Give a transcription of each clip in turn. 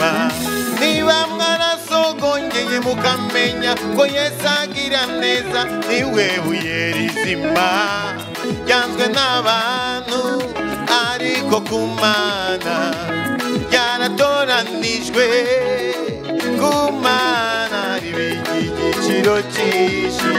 rizima. Niba mwarasogongeye mukamenya ko Yesu agira neza, niwe buye rizima ryanzwe n'abantu ariko ku Mana ryaratoranijwe, ku Mana riba igiciro cyinshi.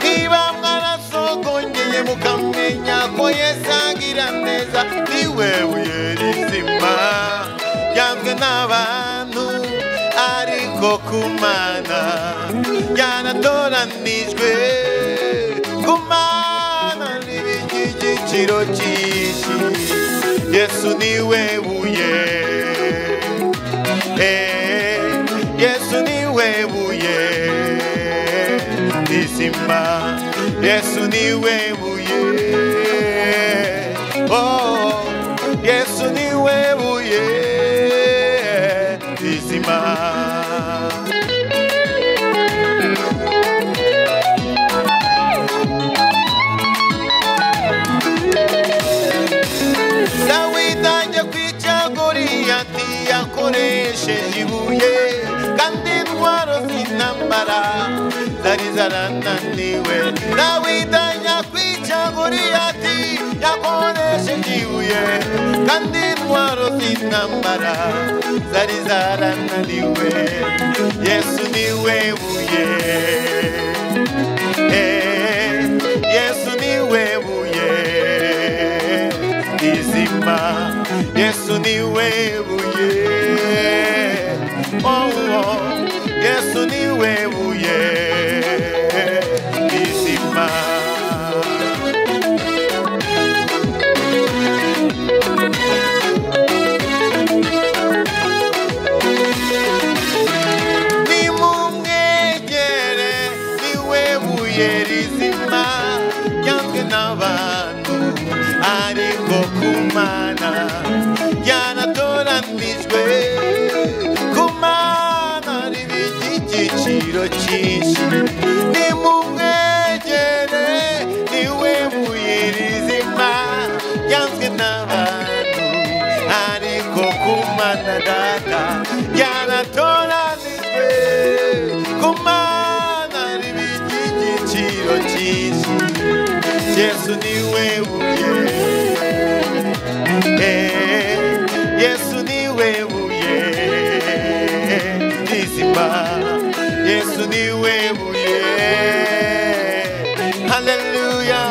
Niba mwarasogongeye mukamenya ko Yesu agira neza, niwe buye rizima ryanzwe n'abantu ariko ku Mana ryaratoranijwe, ku Mana riba igiciro cyinshi. Yesu niwe buye, Yesu niwe buye rizima, Yesu niwe buye, oh Yesu niwe buye rizima. Dawidi ajya kwica Goliyati yakoresheje ibuye, kandi intwaro z'intambara zari zarananiwe. Dawidi ajya kwica Goliyati yakoresheje ibuye, kandi intwaro z'intambara zari zarananiwe. Yesu niwe buye, Yesu niwe buye rizima, Yesu niwe buye, oh, oh, Yesu niwe buye rizima. Nimumwegere niwe buye rizima ryanzwe n'abantu ariko ku Mana ryaratoranijwe, ku Mana riba igiciro cyinshi. Nimumwegere niwe buye rizima ryanzwe n'abantu ariko ku Mana Data ryaratoranijwe, ku Mana riba igiciro cyinshi. Yesu niwe buye, Yesu niwe buye rizima, Yesu niwe buye, haleluya,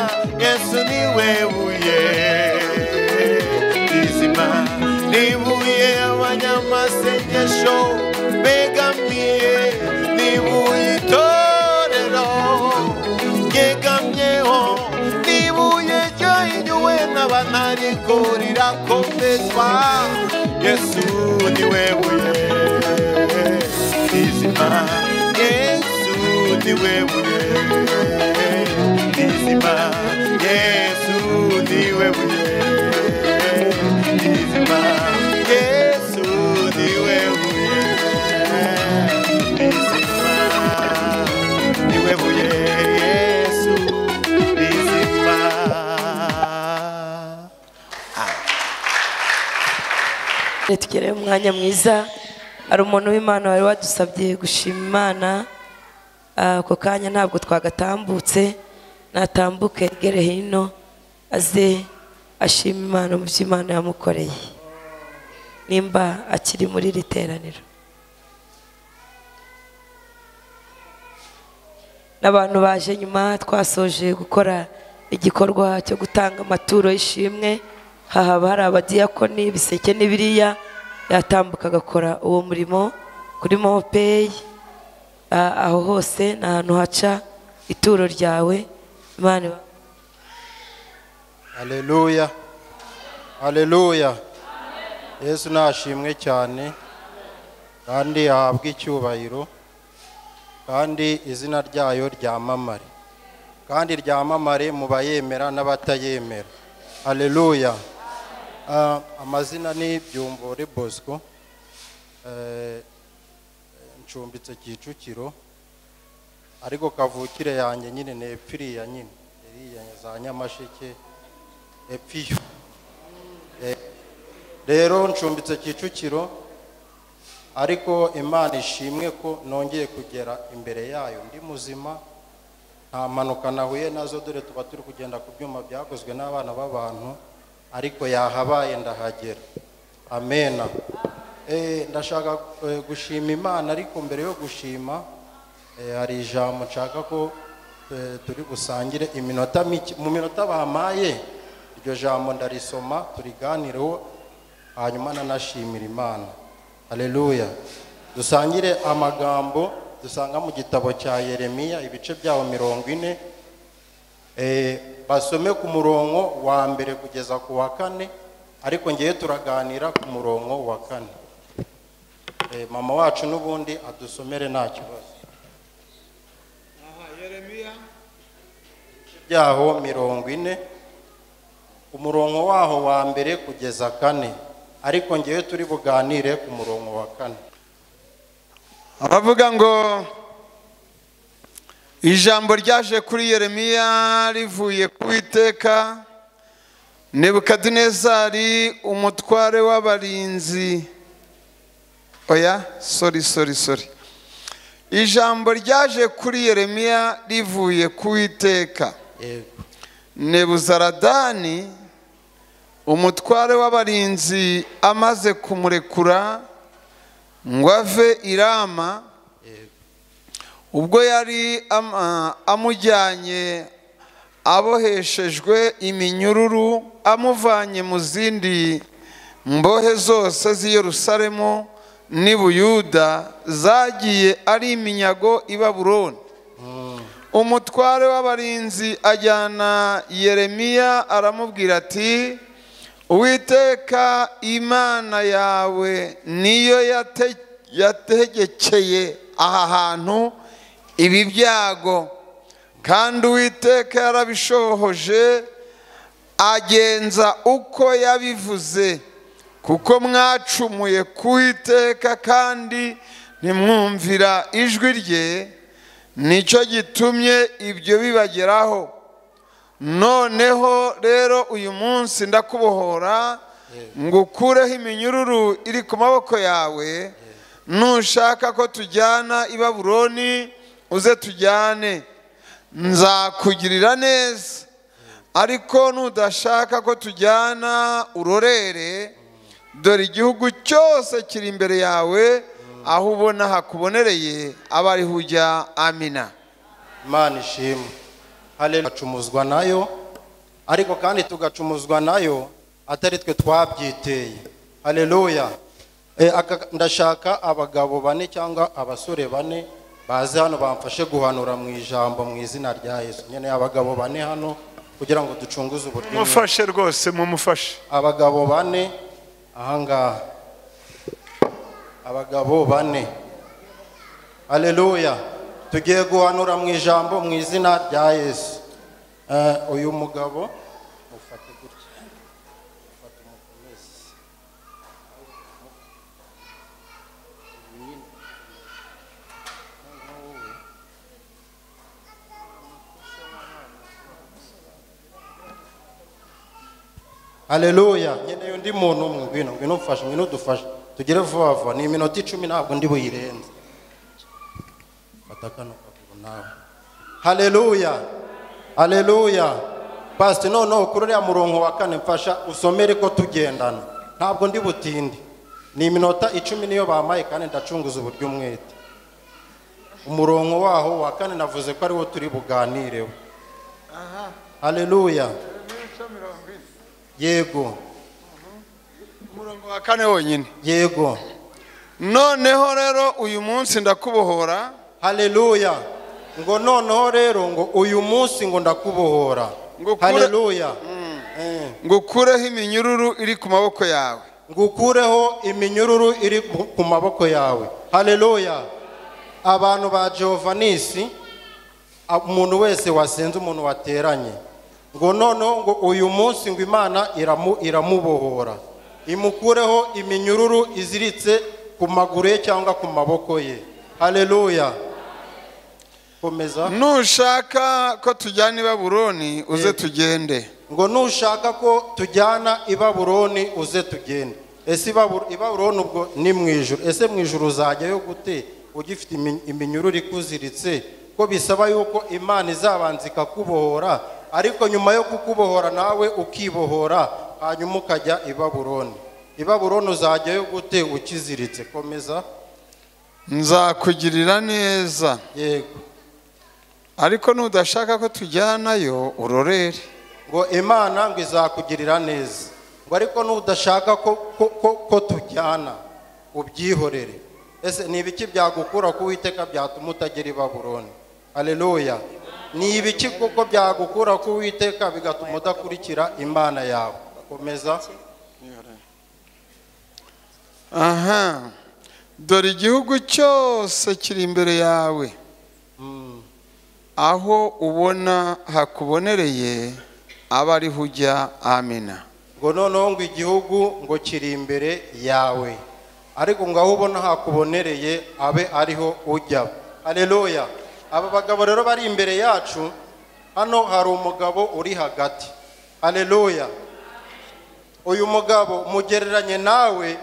Yesu niwe buye rizima. Nibuye abanyamasengesho begamiye, nibuye itorero ryegamyeho, nibuye ryahinyuwe n'abantu ariko rirakomezwa. Yesu niwe buye rizima, Yesu niwe buye rizima, Yesu niwe buye rizima, Yesu niwe buye rizima, niwe buye Yesu rizima. Tugere umwanya mwiza. Hari umuntu w'Imana wari wadusabye gushima Imana, ako kanya ntabwo twagatambutse, natambuke gere hino aze ashima Imana mu byo Imana yamukoreye, nimba akiri muri iri teraniro. N'abantu baje nyuma twasoje gukora igikorwa cyo gutanga amaturo y'ishimwe, hahaba hari abadiyakoni biseke n'ibiriya, yatambuka agakora uwo murimo kuri MoPay. Aho hose ni ahantu haca ituro ryawe. Imana. Haleluya, haleluya. Yesu nashimwe cyane kandi ahabwe icyubahiro, kandi izina ryayo ryamamare, kandi ryamamare mu bayemera n'abatayemera. Haleluya. Amazina ni Byumvore Bosco, ncumbitse Kicukiro, ariko kavukire yanjye nyine ni epfiriya nyine iriya za Nyamasheke epfiyo. Rero ncumbitse Kicukiro, Ariko Imana ishimwe ko nongeye kugera imbere yayo ndi muzima, nta mpanuka nahuye nazo. Dore tuba turi kugenda ku byuma byakozwe n'abana b'abantu, ariko yahabaye ndahagera. Amena. Ndashaka gushima Imana, ariko mbere yo gushima hari ijambo nshaka ko turi busangire iminota mike. Mu minota bampaye iryo jambo ndarisoma turiganireho, hanyuma nanashimira Imana. Haleluya. Dusangire amagambo dusanga mu gitabo cya Yeremiya ibice byawo 40, basome ku murongo wa 1 kugeza ku wa 4, ariko ngiye turaganira ku murongo wa 4. Mama wacu n'ubundi adusomere nta kibazo. Aha, Yeremiya byaho 40, umurongo waho wa 1 kugeza 4, ariko ngiye turi buganire ku murongo wa 4. Aravuga ngo ijambo ryaje kuri Yeremiya rivuye ku Uwiteka. Nebukadinezari umutware w'abarinzi, oya sorry. Ijambo ryaje kuri Yeremiya rivuye ku Uwiteka. Nebuzaradani umutware w'abarinzi amaze kumurekura ngo ave i Rama, ubwo yari amujyanye aboheshejwe iminyururu, amuvanye mu zindi mbohe zose z'i Yerusalemu n'i Buyuda zagiye ari iminyago i Babuloni. Umutware w'abarinzi ajyana Yeremiya aramubwira ati: Uwiteka Imana yawe niyo yategekeye aha hantu ibi byago, kandi Uwiteka yarabishohoje agenza uko yabivuze, kuko mwacumuye ku Uwiteka kandi ntimwumvira ijwi rye, nicyo gitumye ibyo bibageraho. Noneho rero uyu munsi ndakubohora ngukureho iminyururu iri ku maboko yawe. Nushaka ko tujyana i Babuloni uze tujyane, nzakugirira neza, ariko nudashaka ko tujyana urorere, dore igihugu cyose kiri imbere yawe, aho ubona hakubonereye abe ariho ujya. Amina. Imana ishimwe. Haleluya. Tugacumuzwa nayo, ariko kandi tugacumuzwa nayo atari twe twabyiteye. Haleluya. Ndashaka abagabo bane cyangwa abasore bane baze hano bamfashe guhanura mu ijambo mu izina rya Yesu. Nyene abagabo bane hano kugira ngo ducunguze uburyo. Mumufashe rwose, mumufashe. Abagabo bane ahangaha. Abagabo bane. Haleluya. Tugiye guhanura mu ijambo mu izina rya Yesu. Uyu mugabo mufate gutya. Mufate umukomeze. Haleluya. Nyene undi muntu umwe ngwino mfashe, ngwino dufashe. Tugere vuba vuba, ni iminota 10 ntabwo ndi buyirenze. Fata kano kaguru nawe. Haleluya. Haleluya. Pastor, no kuri uriya murongo wa 4 mfasha usomere ko tugendana. Ntabwo ndi butinde. Ni iminota 10 niyo bamaye kandi ndacunguza uburyo umwete. Umurongo waho wa 4 navuze ko ari wo turi buganireho. Aha. Haleluya. Yego. Umurongo wa 4 wonyine. Yego. Noneho rero uyu munsi ndakubohora. Haleluya. Ngo noneho rero ngo uyu munsi ngo ndakubohora. Haleluya. Ngukureho iminyururu iri ku maboko yawe. Ngukureho iminyururu iri ku maboko yawe. Haleluya. Abantu ba Jehovanisi, umuntu wese wasenze, umuntu wateranye, ngo noneho ngo uyu munsi ngo Imana iramubohora, imukureho iminyururu iziritse ku maguru ye cyangwa ku maboko ye. Haleluya. Komeza. Nushaka ko tujyana i Babuloni uze tugende. Ngo nushaka ko tujyana i Babuloni uze tugende. Ese i Babuloni ubwo ni mu ijuru? Ese mu ijuru uzajyayo gute ugifite iminyururu ikuziritse? Ko bisaba yuko Imana izabanza ikakubohora, ariko nyuma yo kukubohora nawe ukibohora, hanyuma ukajya i Babuloni. I Babuloni uzajyayo gute ukiziritse? Komeza. Nzakugirira neza. Yego. Ariko nudashaka ko tujyanayo urorere. Ngo Imana ngo izakugirira neza, ngo ariko nudashaka ko tujyana ubyihorere. Ese ni ibiki byagukura ku Uwiteka byatuma utagera i Babuloni? Haleluya. Ni ibiki koko byagukura ku Uwiteka bigatuma udakurikira Imana yawe? Komeza. Aha, dore igihugu cyose kiri imbere yawe, aho ubona hakubonereye aba ariho ujya. Amina. Ngo noneho ngo igihugu ngo kiri imbere yawe, ariko ngo aho ubona hakubonereye abe ariho ujya. Haleluya. Aba bagabo rero bari imbere yacu, hano hari umugabo uri hagati. Haleluya. Uyu mugabo mugereranye nawe,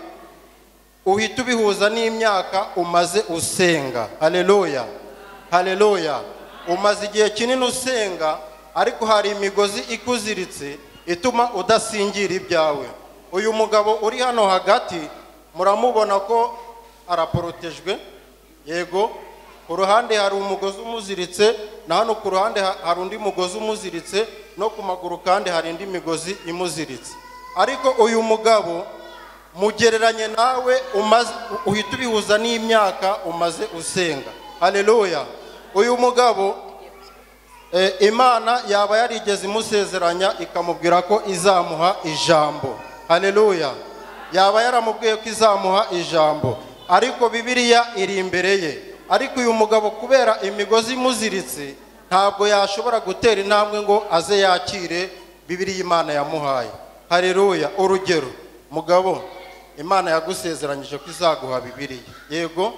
uhita ubihuza n'imyaka umaze usenga. Haleluya. Haleluya. Umaze igihe kinini usenga, ariko hari imigozi ikuziritse ituma udasingira ibyawe. Uyu mugabo uri hano hagati muramubona ko araporotejwe. Yego, ku ruhande hari umugozi umuziritse, na hano ku ruhande hari undi mugozi umuziritse, no ku maguru kandi hari indi migozi imuziritse. Ariko uyu mugabo mugereranye nawe, umaze uhita ubihuza n'imyaka umaze usenga. Haleluya. Uyu mugabo Imana yaba yarigeze imusezeranya ikamubwira ko izamuha ijambo. Haleluya. Yaba yaramubwiye ko izamuha ijambo, ariko Bibiliya iri imbere ye. Ariko uyu mugabo kubera imigozi imuziritse ntabwo yashobora gutera intambwe ngo aze yakire Bibiliya Imana yamuhaye. Haleluya. Urugero, mugabo, Imana yagusezeranyije ko izaguha Bibiliya. Yego,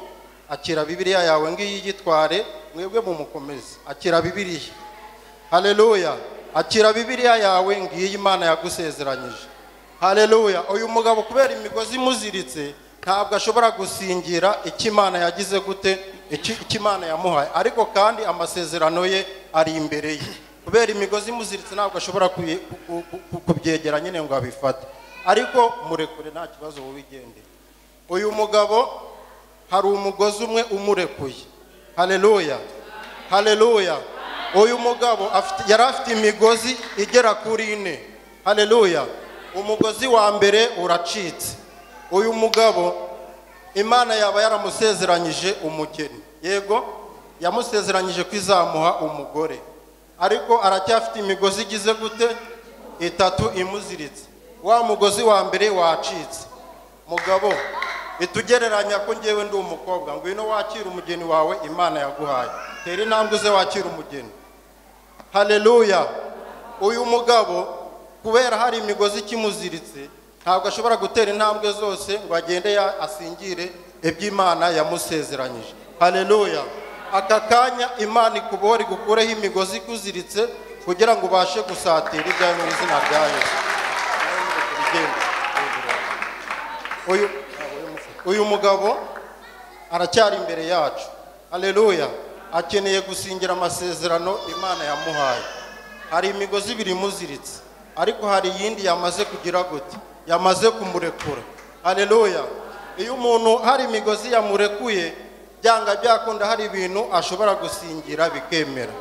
akira Bibiliya yawe ngiyi yitware, mwebwe mumukomeze. Akira Bibiliya. Haleluya. Akira Bibiliya yawe ngiyi Imana yagusezeranyije. Haleluya. Uyu mugabo kubera imigozi imuziritse ntabwo ashobora gusingira icyo Imana yagize gute, icyo Imana yamuhaye. Ariko kandi amasezerano ye ari imbere ye. Kubera imigozi imuziritse ntabwo ashobora kubyegera nyine ngo abifate. Ariko murekure nta kibazo, wowe wigendere. Uyu mugabo hari umugozi umwe umurekuye. Haleluya. Haleluya. Uyu mugabo yari afite imigozi igera kuri 4. Haleluya. Umugozi wa mbere uracitse. Uyu mugabo Imana yaba yaramusezeranyije umugeni. Yego, yamusezeranyije ko izamuha umugore, ariko aracyafite imigozi igize gute? 3 imuziritse. Wa mugozi wa mbere wacitse. Mugabo, itugereranya ko ngewe ndi umukobwa, ngwino wakira umugeni wawe Imana yaguhaye. Tera intambwe uze wakira umugeni. Haleluya. Uyu mugabo kubera hari imigozi ikimuziritse ntabwo ashobora gutera intambwe zose ngo agende asingire iby'Imana yamusezeranyije. Haleluya. Aka kanya Imana ikubohore igukureho imigozi ikuziritse kugira ngo ubashe gusatira ibyawe mu izina rya Yesu. Uyu mugabo aracyari imbere yacu. Haleluya. Akeneye gusingira amasezerano Imana yamuhaye. Hari imigozi ibiri imuziritse, ariko hari iyindi yamaze kugira gute? Yamaze kumurekura. Haleluya. Iyo umuntu hari imigozi yamurekuye, byanga byakunda hari ibintu ashobora gusingira bikemera.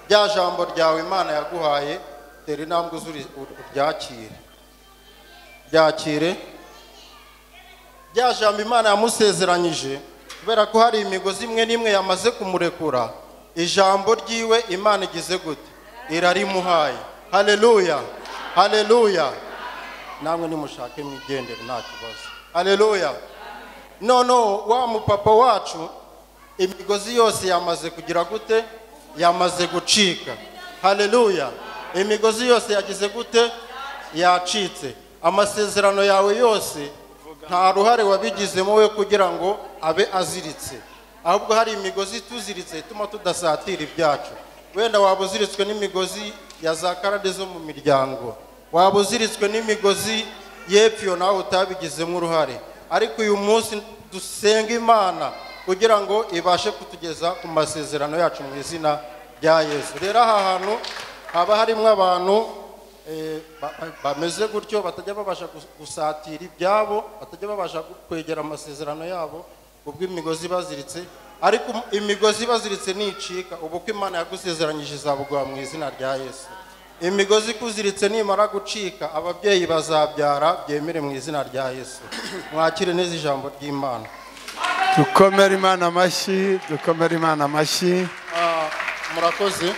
Rya jambo ryawe Imana yaguhaye, tera intambwe uryakire. Ryakire. Rya jambo Imana yamusezeranyije, kubera ko hari imigozi imwe n'imwe yamaze kumurekura, ijambo ryiwe Imana igize gute? Irarimuhaye. Haleluya. Haleluya. Namwe nimushake mwigendere nta kibazo. Haleluya. Noneho wa mupapa wacu imigozi yose yamaze kugira gute? Yamaze gucika. Haleluya. Imigozi yose yagize gute? Yacitse. Amasezerano yawe yose nta ruhare wabigizemo we kugira ngo abe aziritse, ahubwo hari imigozi tuziritse ituma tudasatira ibyacu. Wenda waba uziritswe n'imigozi ya za karade zo mu miryango, waba uziritswe n'imigozi y'epfo nawe utabigizemo uruhare. Ariko uyu munsi dusenga Imana kugira ngo ibashe kutugeza ku masezerano yacu mu izina rya Yesu. Rero aha hantu haba harimo abantu bameze gutyo, batajya babasha gusatira ibyabo, batajya babasha kwegera amasezerano yabo ubwo imigozi baziritse. Ariko imigozi baziritse nicika, ubu ko Imana yagusezeranyije izabuguha mu izina rya Yesu. Imigozi ikuziritse nimara gucika, ababyeyi bazabyara byemere mu izina rya Yesu. Mwakire neza ijambo ry'Imana. Dukomere Imana amashyi, dukomere Imana amashyi. Murakoze.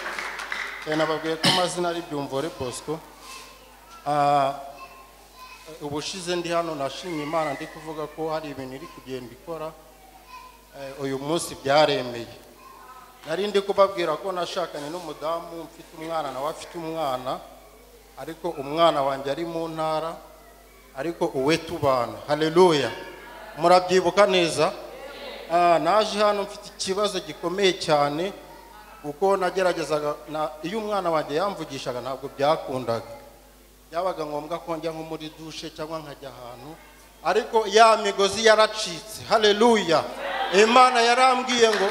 Nababwiye ko amazina ari Byumvore Bosco. Ubushize ndi hano nashimye Imana ndi kuvuga ko hari ibintu iri kugenda ikora. Uyu munsi byaremeye. Nari ndi kubabwira ko nashakanye n'umudamu mfite umwana nawe afite umwana, ariko umwana wanjye ari mu ntara, ariko uwe tubana. Haleluya. Murabyibuka neza. Naje hano mfite ikibazo gikomeye cyane, kuko nageragezaga iyo umwana wanjye yamvugishaga ntabwo byakundaga. Byabaga ngombwa ko njya nko muri dushe cyangwa nkajya ahantu, ariko ya migozi yaracitse. Haleluya. Imana yarambwiye ngo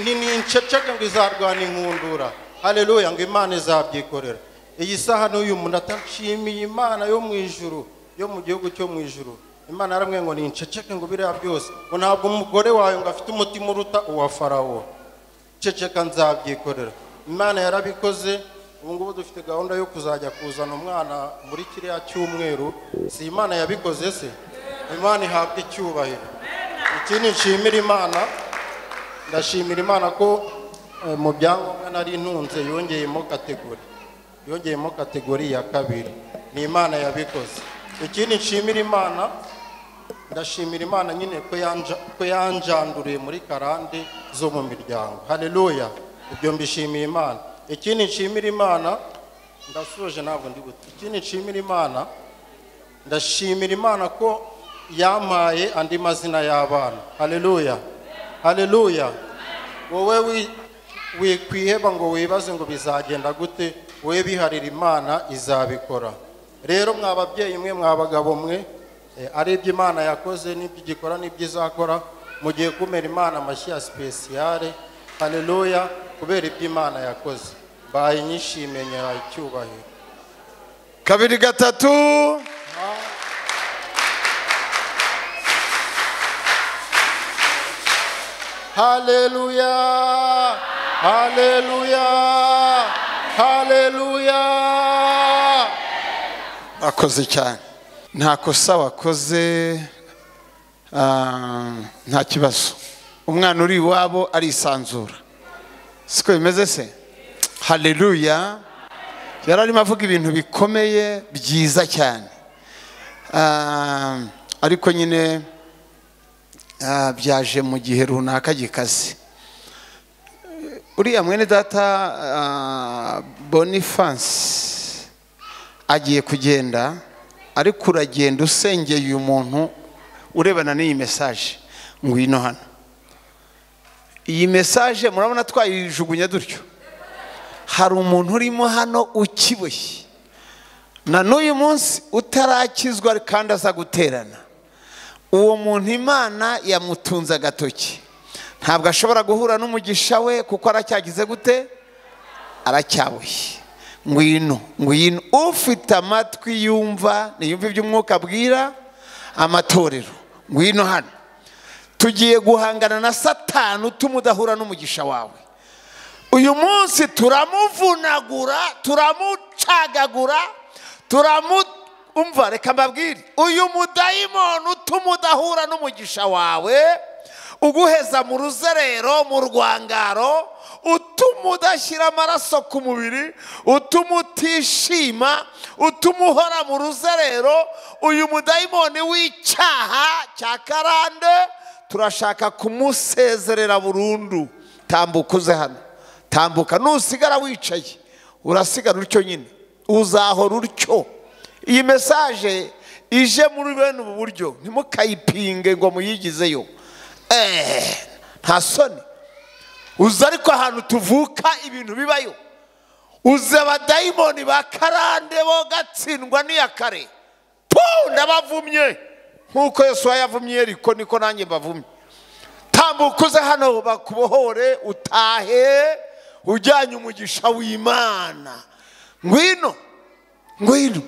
ninceceke ngo izarwana inkundura. Haleluya, ngo Imana izabyikorera. Iyi saha n'uyu munota nshimiye Imana yo mu ijuru, yo mu gihugu cyo mu ijuru. Imana yarambwiye ngo ninceceke ngo biriya byose, ngo ntabwo umugore wawe ngo afite umutima uruta uwa Farawo. Ceceka nzabyikorera. Imana yarabikoze. Ubu ngubu dufite gahunda yo kuzajya kuzana umwana muri kiriya cyumweru. Si Imana yabikoze se? Imana ihabwe icyubahiro. Ikindi nshimira Imana, ndashimira Imana ko mu byangombwa nari ntunze yongeyemo kategori, yongeyemo kategori ya kabiri. Ni Imana yabikoze. Ikindi nshimira Imana, ndashimira Imana nyine ko yanjanduriye muri karande zo mu miryango. Haleluya. Ibyo mbishimiye Imana. Ikindi nshimira Imana, ndasoje ntabwo ndi gute. Ikindi nshimira Imana, ndashimira Imana ko yampaye andi mazina y'abana. Haleluya. Haleluya. Wowe wikwiheba ngo wibaze ngo bizagenda gute, wowe biharira Imana izabikora. Rero mwa babyeyi mwe, mwa bagabo mwe, ari ibyo Imana yakoze n'ibyo igikora n'ibyo izakora, mugiye kumera Imana amashyi ya spesiyale. Haleluya, kubera ibyo Imana yakoze. Mbaye nyishimiye nyahaye icyubahiro. 2 3. Haleluya, haleluya, haleluya. Akoze cyane. Nta kosa wakoze, nta kibazo. Umwana uri iwabo arisanzura. Siko bimeze se? Haleluya. Yararimo avuga ibintu bikomeye byiza cyane. Ariko nyine byaje mu gihe runaka gikaze. Uriya mwene data Boniface agiye kugenda, ariko uragenda usengeye uyu muntu urebana n'iyi message. Ngwino hano. Iyi message murabona twayijugunya dutyo. Hari umuntu urimo hano ukiboshye na n'uyu munsi utarakizwa kandi aza guterana. Uwo muntu Imana yamutunze agatoki, ntabwo ashobora guhura n'umugisha we kuko aracyagize gute? Aracyaboshye. Ngwino, ngwino. Ufite amatwi yumva niyumva iby'umwuka abwira amatorero. Ngwino hano. Tugiye guhangana na Satani utuma udahura n'umugisha wawe. Uyu munsi turamuvunagura, turamucagagura, umva reka mbabwire, uyu mudayimoni utuma udahura n'umugisha wawe, uguheza mu ruzerero, mu rwangaro, utuma udashyira amaraso ku mubiri, utuma utishima, utuma uhora mu ruzerero, uyu mudayimoni w'icyaha cya karande turashaka kumusezerera burundu. Tambuka uze hano, tambuka. Nusigara wicaye urasigara utyo nyine, uzahora utyo. Iyi message ije muri bene ubu buryo ntimukayipinge ngo muyigizeyo. Nta soni. Uza ariko ahantu tuvuka ibintu bibayo. Uza abadayimoni ba karande bo gatsindwa n'iya kare. Ndabavumye nkuko Yesu yavumye Yeriko, niko nanjye mbavumye. Tambuka uze hano bakubohore, utahe ujyanye umugisha w'Imana. Ngwino, ngwino.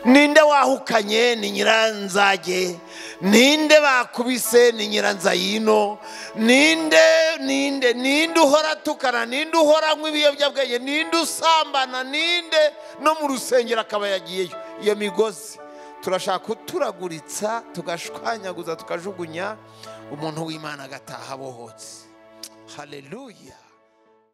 Ninde wahukanye? Ni Nyiranzage. Ninde bakubise? Ni Nyiranzayino. Ninde, ninde, ninde uhora atukana? Ninde uhora anywa ibiyobyabwenge? Ninde usambana? Ninde no mu rusengero akaba yagiyeyo? Iyo migozi turashaka kuturaguritsa, tugashwanyaguza, tukajugunya, umuntu w'Imana agataha abohotse. Haleluya.